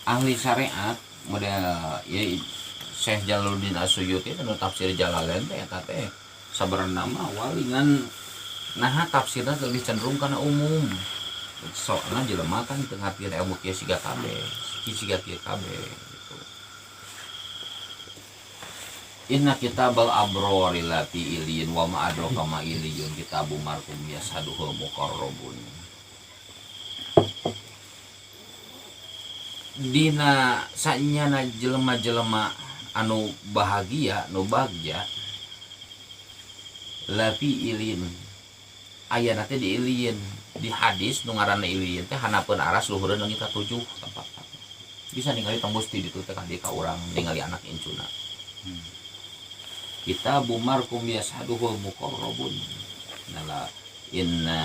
Ahli syariat model ya Syekh Jalaluddin As-Suyuti nu tafsir Jalalain teh eta teh sabenerna mah wali, ngan naha tafsirna lebih cenderung kana umum, soalna jelema kan teu ngartieun ilmu kieu siga kabeh, siga kieu kabeh gitu. Inna kitabal abrori lafi iliyin wa ma adraka ma iliyun kitabu markum yashaduhul muqarrabun. Dina sanyana jelema-jelema anu bahagia, nu bagja, lafi ilin, ayana teh di iliyin. Di hadis nu ngaranna iliyin teh hanapeun aras, luhureun langit katujuh tempat. Bisa ningali tembus ti ditu teh ka dieu ka urang, ningali anak incuna. Kitabu markum yashaduhul muqarrabun. Nala inna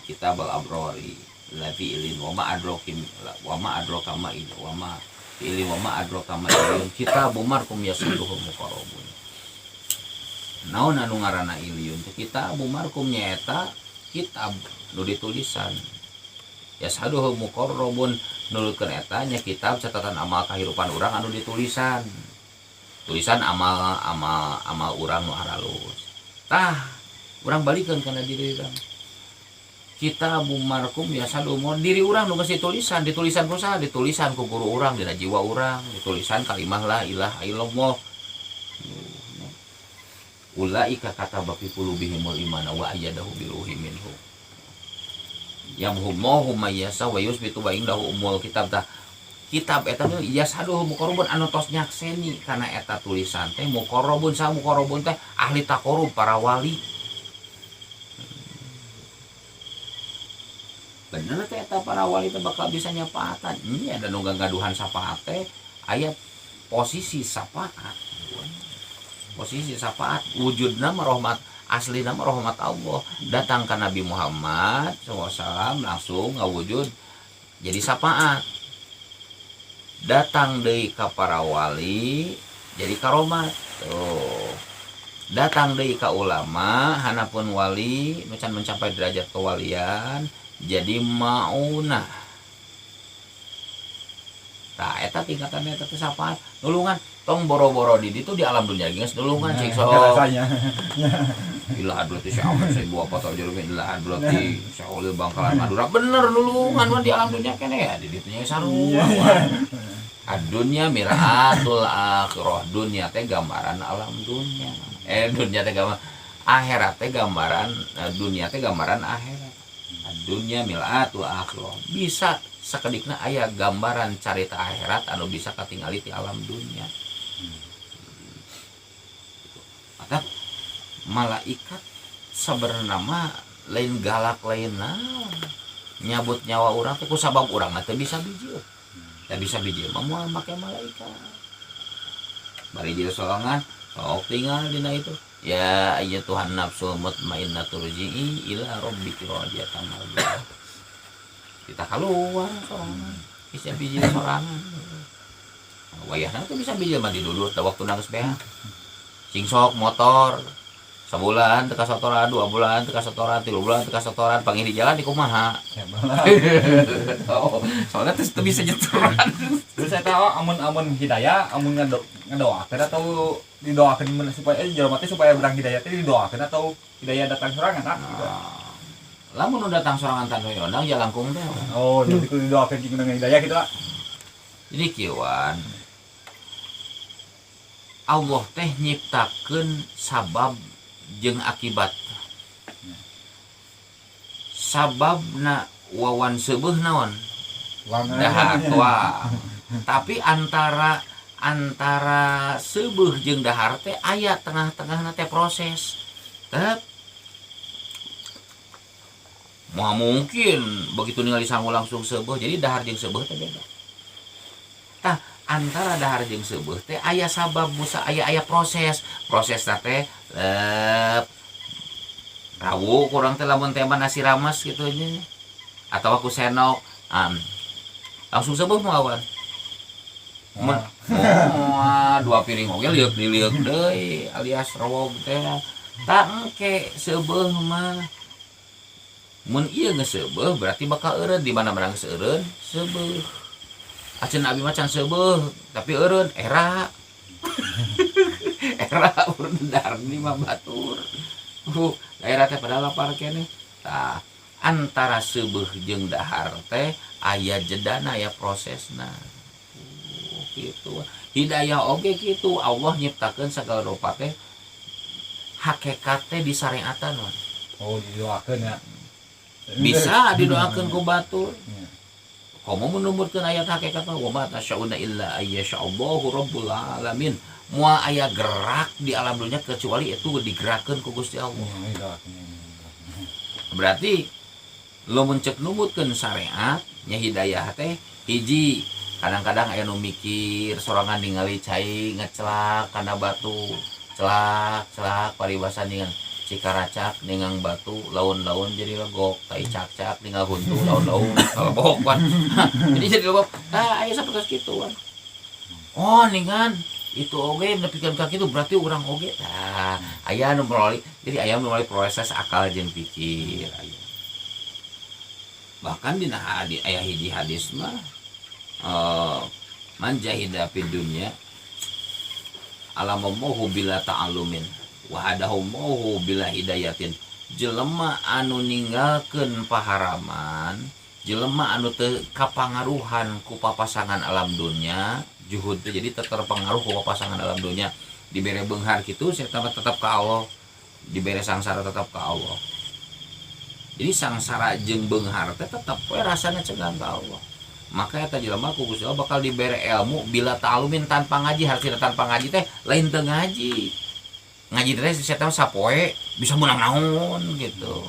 kitabal abrori lafi ilin wa ma adrakim wa ma adraka ma il wa ma ilin wa ma adraka ma ilin kitabu markum yashaduhul muqarrabun. Naon anu ngaranna iliyun teh? Kitabu markum nyaeta kitab nu ditulisan, yashaduhul muqarrabun, nulutkeun eta nya kitab catatan amal kahirupan urang anu ditulisan, tulisan amal amal amal urang nu aralus. Tah, urang balikeun kana diri urang. Kitabu markum yashaduhul, diri urang nu geus ditulisan. Ditulisan ku saha? Ditulisan ku guru urang dina jiwa urang, ditulisan kalimah la ilaha illallah. Ulaika kataba fi qulubihimul imana wa ayyadahu bi ruhi minhu yamhumullahu may yasha wa yusbitu wa indahu ummul kitab. Tah, kitab eta nu yashaduhu muqarrabun, anu tos nyakseni kana eta tulisan teh muqarrabun. Sa muqarrabun teh ahli taqarrub, para wali. Bener teh eta para wali teh bakal bisa nyapaatan? Nya da nu gagaduhan syafaat teh aya posisi syafaat. Posisi syafaat wujudna mah rahmat, aslina mah rahmat Allah datang ke Nabi Muhammad sallallahu alaihi wasallam, langsung ngawujud jadi syafaat, datang deui ka para wali jadi karomat. Tuh, datang deui ka ulama hanapun wali nu can mencapai derajat kewalian jadi maunah. Tah, eta tingkatan eta teh syafaat, nulungan. Tong boro-boro di ditu, di alam dunia geus nulungan cik sok. Rasanya. Ila hadrati Syekh Ahmad Said Buah Patah Jerumi, ila hadrati Syekh Ulil Bangkalan Madura. Bener nulungan mah di alam dunia kene ya, di ditu nya sarua. Adunya miraatul akhirah, dunia teh gambaran alam dunia. Dunia teh gambar akhirat teh gambaran, dunia teh gambaran akhirat. Dunia miraatul akhirah, bisa sakedikna aya gambaran carita akhirat anu bisa katingali di alam dunia. Atau malaikat sebenarnya mah lain galak, lain naon, nyabut nyawa urang teh ku sabab urang teh bisa bijil. Teu bisa bijil mah moal make malaikat. Bari jeung sorangan sok tinggal dina itu, ya ayyatuhan nafsul mutmainnah turji'i ila rabbiki radiyatan mardiyah. Kita keluar sorangan, bisa bijil sorangan. Wayahna tuh bisa bijil mah didudut da waktu geus beak. Cing sok motor sebulan teu kasatoran, 2 bulan teu kasatoran, 3 bulan teu kasatoran, panggih di jalan di kumaha? Oh, soalnya teu bisa nyetoran. Terus saya tahu amun amun hidayah, amun ngadoakeun atau didoakeun supaya jelema teh supaya berang hidayah teh didoakeun atau hidayah datang sorangan, ah gitu. Nah, lamun nu datang sorangan tanpa ondang ya langkung teh. Oh, jadi kudu didoakeun jeung dengan hidayah gitu lah. Jadi kieuan, Allah teh nyiptakeun sabab jeung akibat. Sababna wawan seubeuh naon? Dahar tuang. Tapi antara antara seubeuh jeung dahar teh aya tengah-tengahna teh proses. Tetep moal mungkin begitu ningali sangu langsung seubeuh. Jadi dahar jeung seubeuh teh beda. Tah, antara dahar jeung seubeuh teh aya sabab musa, aya aya proses. Proses teh lep rawu kurang teh lamun teh nasi rames gitu nya atau aku senok langsung seubeuh mah. Mun oh, dua piring oge lieuk diliuk deui alias rewog teh. Tak engke seubeuh mah, mun ieu geus seubeuh berarti bakal eureun. Di mana-mana geus eureun seubeuh. Acan abi mah can seubeuh, tapi eureun era. Era urang dahar di mah batur. Daerah teh pada lapar keneh. Tah, antara seubeuh jeung dahar teh aya jedana, aya prosesna. Gitu. Hidayah oge kitu, Allah nyiptakeun sagala rupa teh hakikat teh disareatan wan. Oh, didoakeun ya. Bisa didoakeun ku batur. Ya. Komo mun numutkeun ayat hakikat mah wa ma tasyauna illa ayyasyaallahu rabbul alamin. Moal aya gerak di alam dunia kecuali itu digerakkeun ku Gusti Allah. Ya, didoakeun. Berarti lamun cek numutkeun syariat nya hidayah teh hiji, kadang-kadang aya nu mikir sorangan ningali cai ngecelak kana batu, celak celak, paribasa ningan cikaracak ningang batu laun-laun jadi legok, tai cak-cak ninggal huntu laun-laun lebok kan jadi lebok. Nah, aya sapertos kitu kan. Oh, ningan itu oge nepikeun ka kitu, berarti urang oge. Tah, aya nu melalui, jadi aya nu melalui proses akal jeung pikir aya. Bahkan dina hadis aya hiji hadis mah, man jahida fid dunya alamallahu bila ta'alumin wa hadahumullahu bila hidayatin. Jelema anu ninggalkeun paharaman, jelema anu teu kapangaruhan ku papasangan alam dunya, juhud teh jadi teu terpengaruh ku papasangan alam dunya. Dibere beunghar kitu saya tetap ka Allah, dibere sangsara tetap ka Allah. Jadi sangsara jeung beunghar teh tetep we rasana cegang ka Allah. Maka eta jelema ku Gusti Allah bakal dibere ilmu bila ta'alumin, tanpa ngaji. Hartina tanpa ngaji teh lain teu ngaji, ngaji teh saya tahu sapoe bisa menang naon gitu.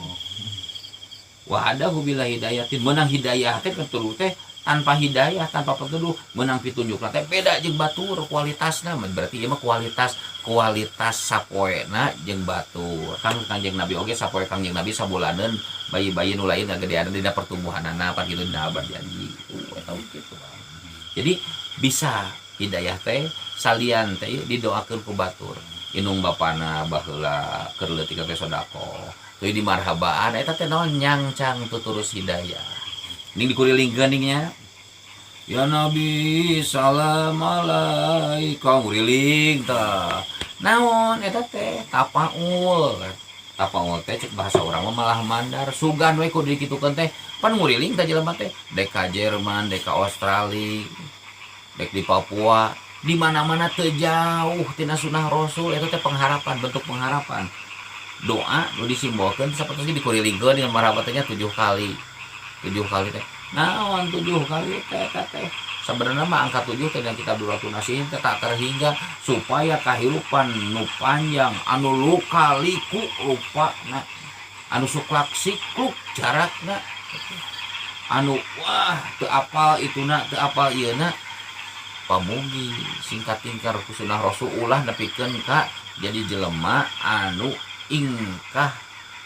Wa hadahu bila hidayatin, menang hidayah teh petuduh teh tanpa hidayah, tanpa petuduh menang pitunjuk teh beda jeung batur kualitasna. Berarti ieu mah kualitas kualitas sapoena jeung batur kan. Kanjeng Nabi oge sapoe Kanjeng Nabi sabulaneun, bayi-bayi nu lain ngagedean dina pertumbuhanana apa gitu, dina berjanji gitu eta gitu. Jadi bisa hidayah teh salian teh didoakeun ku batur, indung bapana baheula keur leutik teh sedekah teuy di marhabaan eta teh naon nyangcang tuturus hidayah. Ning dikurilingkeun nya, ya Nabi salam alaika, nguriling tah naon eta teh tapaul. Tapaul teh cek bahasa urang mah malah mandar, sugan we kudu dikitukeun teh. Pan nguriling teh jelema teh dek ka Jerman, dek ka Australia, dek di Papua, di mana-mana teu jauh tina sunah Rasul. Eta teh pengharapan, bentuk pengharapan doa nu disimbolkeun sapertos dikurilingkeun dengan marhaban 7 kali. 7 kali teh naon? 7 kali teh eta teh sebenarnya mah angka 7 teh yang kita Durratun Nasihin teh tak terhingga, supaya kahirupan nu panjang, anu luka liku rupana, anu suklak sikluk jarakna, anu wah teu apal ituna, teu apal ieuna, pamugi singkat tingkar ku sunah Rasul, ulah nepikeun ka jadi jelema anu ingkah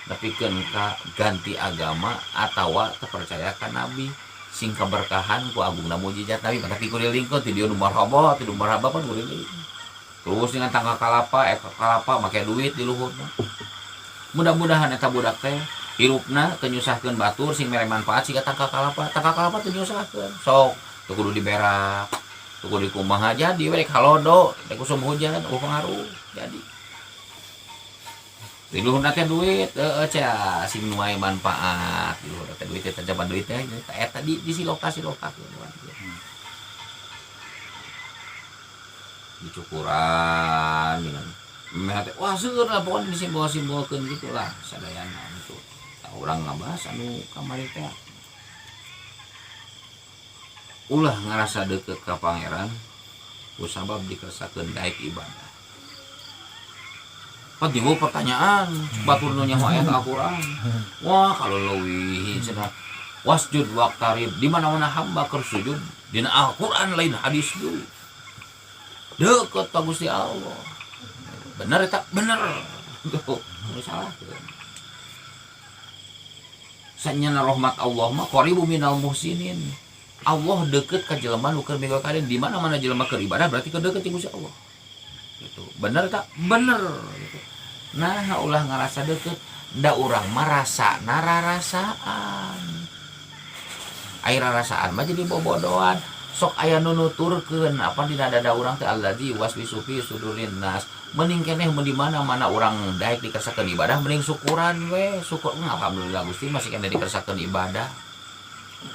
nepikeun ka ganti agama atawa teu percaya ka nabi. Sing kaberkahan ku agungna mujizat nabi. Mata dikurilingkeun ti dieu nu marhaba, ti nu marhaba pan nguriling terus dengan tangga kalapa, kalapa make duit di luhurna. Mudah-mudahan eta budak teh hirupna teu nyusahkeun batur, sing mere manfaat siga tangka kalapa. Tangka kalapa teu nyusahkeun, sok teu kudu diberak, teu kudu dikumaha, jadi we rek halodo, rek usum hujan eueuh pengaruh. Jadi di luhurna teh duit heeh cia sing nuai manfaat di luhurna teh duit teh zaman duit teh eta eta di siloka-siloka dicukuran dengan memeh teh wah seueur lah pokoknya disimbol-simbolkeun gitu lah sadayana gitu. Tah, urang ngabahas anu kamari teh, ulah ngarasa deket ka pangeran kusabab dikersakeun daek ibadah. Pan timbul pertanyaan, batur nu nyaho ayat Al-Qur'an. Wah, kalau leuwih cenah wasjud waqtarib, di mana-mana hamba keur sujud dina Al-Qur'an lain hadis deui. Deket ka Gusti Allah. Bener eta? Bener. Tuh, nu salah. Sanyana rahmat Allah mah qaribu minal muhsinin. Allah deket ka jelema nu keur migo kalian. Di mana-mana jelema keur ibadah berarti keur deket jeung Gusti Allah. Gitu. Bener tak? Bener gitu. Nah, ulah ngerasa deket, da urang mah rasa nararasaan. Air rarasaan mah jadi bobodoan. Sok aya nu nuturkeun apa dina dada urang teh allazi waswisu fi sudurin nas. Mending keneh mun di mana-mana urang daek dikersakeun ibadah mending syukuran we. Syukur alhamdulillah Gusti masih keneh dikersakeun ibadah.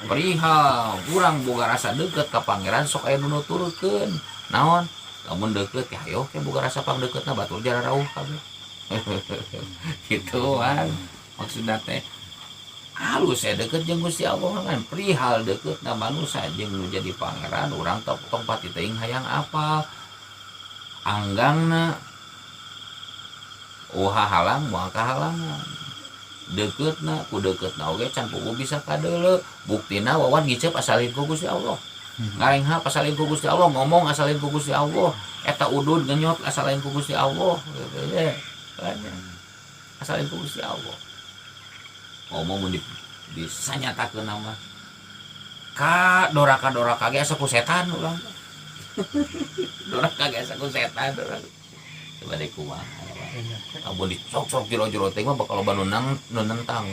Perihal urang boga rasa deukeut ka pangeran sok aya nu nuturkeun. Naon? Lamun deukeut ya hayo ke boga rasa pangdeukeutna batur jararauh kabeh. Gitu kan. Maksudna teh halus ya deket jeung Gusti Allah kan perihal deket na manusia jeung nu jadi pangeran urang tong pati teuing hayang apal anggangna uha halang moal kahalangan deketna ku deketna oge can puguh bisa kadeuleu buktina wawan ngiceup asalin ku Gusti Allah ngarenghap asalin ku Gusti Allah ngomong asalin ku Gusti Allah eta udud ngenyot asalin ku Gusti Allah gitu ya asalin ku Gusti Allah ngomong mun disanyatakeun nama ka doraka-doraka ge asa ku setan urang doraka ge asa ku setan urang coba deh kumaha amun dicok-cok jero-jero teh mah bakal loba nu nentang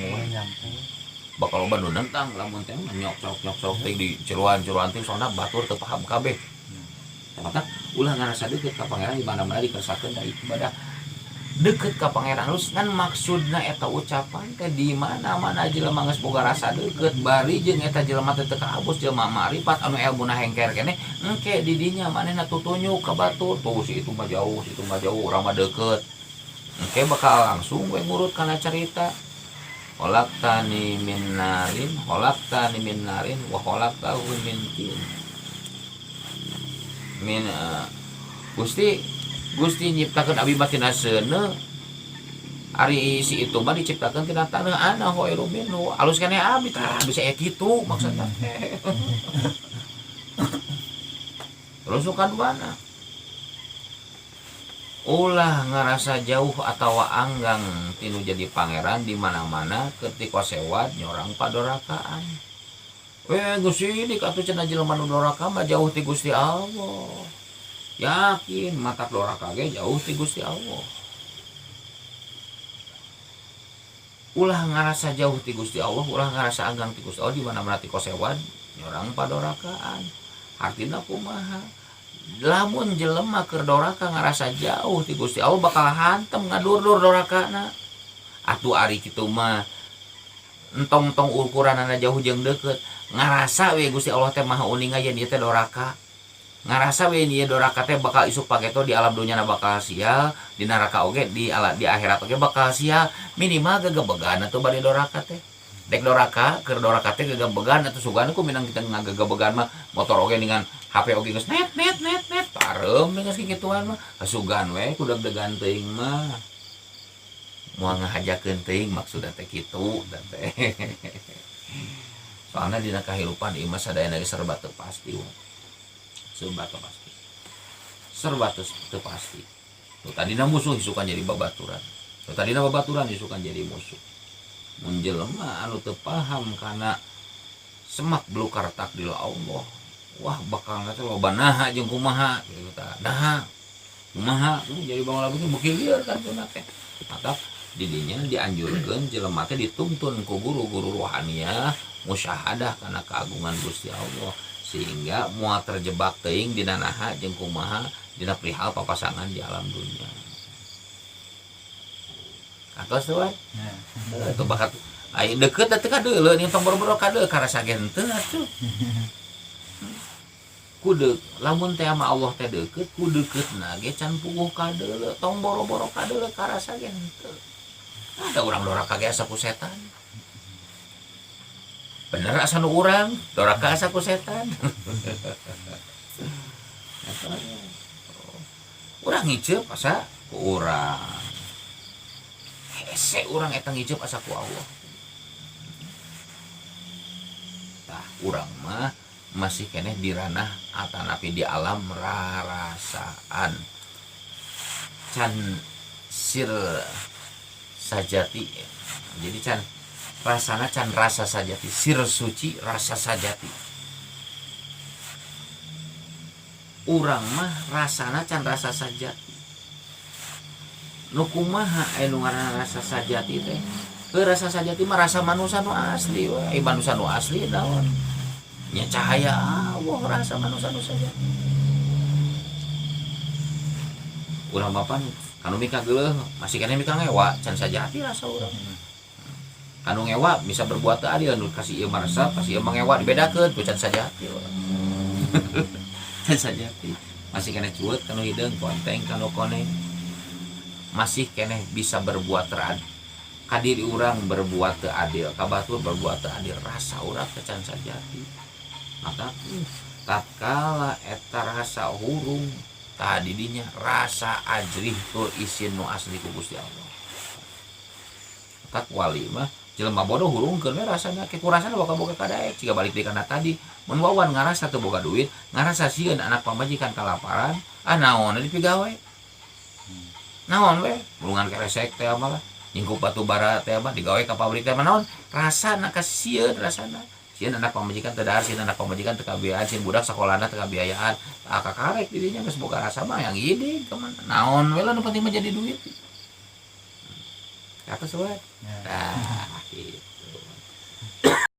bakal loba nu nentang lamun teh mah nyok-cok teh di jeroan-jeroan teh soalna batur teu paham kabeh. Maka ulah ngarasa deukeut ka pangeran di mana-mana dikersakeun da ibadah deket ka pangeran halus kan maksudna eta ucapan teh di mana-mana jelema geus boga rasa deukeut bari jeung eta jelema teh teu kaabus jelema marifat anu elmuna hengker keneh engke di dinya manehna tutunyuk ka batur tuh si itu mah jauh si itu mah jauh urang mah deukeut engke bakal langsung we ngurut kana carita khalaqtani min narin khalaqtani min narin wa khalaqtahu min tin min Gusti Gusti nyiptakeun abi mah tina seuneu ari si itu mah diciptakeun tina taneuh ana khairu minhu alus keneh abi tah bisa aya kitu maksudna terus nu kaduana ulah ngarasa jauh atawa anggang tinu jadi pangeran di mana-mana ketika sewat nyorang padorakaan we Gusti dik atuh cenah jelema nu doraka mah jauh ti Gusti Allah. Yakin mata doraka ge jauh ti Gusti Allah. Ulah ngarasa jauh ti Gusti Allah, ulah ngarasa anggang ti Gusti Allah di mana-mana ti kosewan nyorang padorakaan. Artina kumaha? Lamun jelema keur doraka ngarasa jauh ti Gusti Allah bakal hantem ngadurdur dorakana. Atuh ari kitu mah entong-tong ukuranana jauh jeung deukeut, ngarasa we Gusti Allah teh maha uninga yen ieu teh doraka. Ngarasa we ieu doraka teh bakal isuk pageto di alam dunya na bakal sial, di neraka oge di akhirat oge bakal sial, minimal gegebegan atuh bari doraka teh. Dek doraka, keur doraka teh gegebegan atuh sugan ku minang kita ngagegebegan mah motor oge dengan HP oge geus net net net net pareum geus kikituan mah sugan we ku deg-degan teuing mah. Moal ngahajakeun teuing maksudna teh kitu teh. Soalna dina kahirupan ieu mah sadayana ge serba teu pasti. Serba teu pasti. Serba teu pasti. Nu tadina musuh isukan jadi babaturan. Nu tadina babaturan isukan jadi musuh. Mun jelema anu teu paham kana semak belukar takdir Allah. Wah bakal teh loba naha jeung kumaha kitu tah. Naha kumaha jadi bangun lagu beuki lieur kan teh. Maka didinya dianjurkeun jelema teh dituntun ku guru-guru rohaniah musyahadah kana keagungan Gusti Allah sehingga moal terjebak teuing dina naha jeung kumaha dina perihal papasangan di alam dunia. Atos teh we. Itu bakat ai deukeut teh kadeuleu nih tong boro-boro kadeuleu karasa ge henteu atuh. Kudu lamun teh sama Allah teh deukeut ku deukeutna ge can puguh kadeuleu tong boro-boro kadeuleu karasa ge henteu. Ada urang doraka ge asa ku setan. Bener asa nu urang doraka asa ku setan. Urang ngiceup asa ku urang. Hese urang eta ngiceup asa ku Allah. Tah urang mah masih keneh di ranah atanapi di alam rarasaan. Can sir sajati. Jadi can rasana can rasa sajati, sir suci rasa sajati. Urang mah rasana can rasa sajati. Nu kumaha aya nu ngaranna rasa sajati teh? Heuh rasa sajati mah rasa manusa nu asli we. Ai manusa nu asli naon? Nya cahaya Allah rasa manusia nu saja. Urang mapan kanu mika geuleuh masih keneh mika ngewa can sajati rasa urang. Kanu ngewa bisa berbuat teu adil, nu kasih ieu mah resep, kasih ieu mah ngewa, dibedakeun ku can sajati urang. Can sajati. Masih keneh cueut kanu hideung, konteng kanu koneng. Masih keneh bisa berbuat terad. Kadiri urang berbuat teu adil, ka batur berbuat teu adil, rasa urang teh can sajati. Maka tatkala eta rasa hurung tadi dinya rasa ajrih tur isin nu asli ku Gusti Allah. Tak wali mah jelema bodoh hurungkeun we rasana, ke kurasana boga boga kadaek jiga balik deui kana tadi. Mun Wawan ngarasa teu boga duit, ngarasa sieun anak pamajikan kalaparan, ah naon dipigawe. Naon we, mulungan keresek teh mah lah, nyingkup batu bara teh mah digawe ka pabrik teh mah naon, rasana kasieun rasana. Sieun anak pamajikan teu dahar, sieun anak pamajikan teu kabiayaan, sieun budak sakolana teu kabiayaan. Ah kakarek dirinya geus boga rasa mah yang gini kemana. Naon we lah nu penting mah jadi duit. Kata sobat. Ya. Nah, gitu.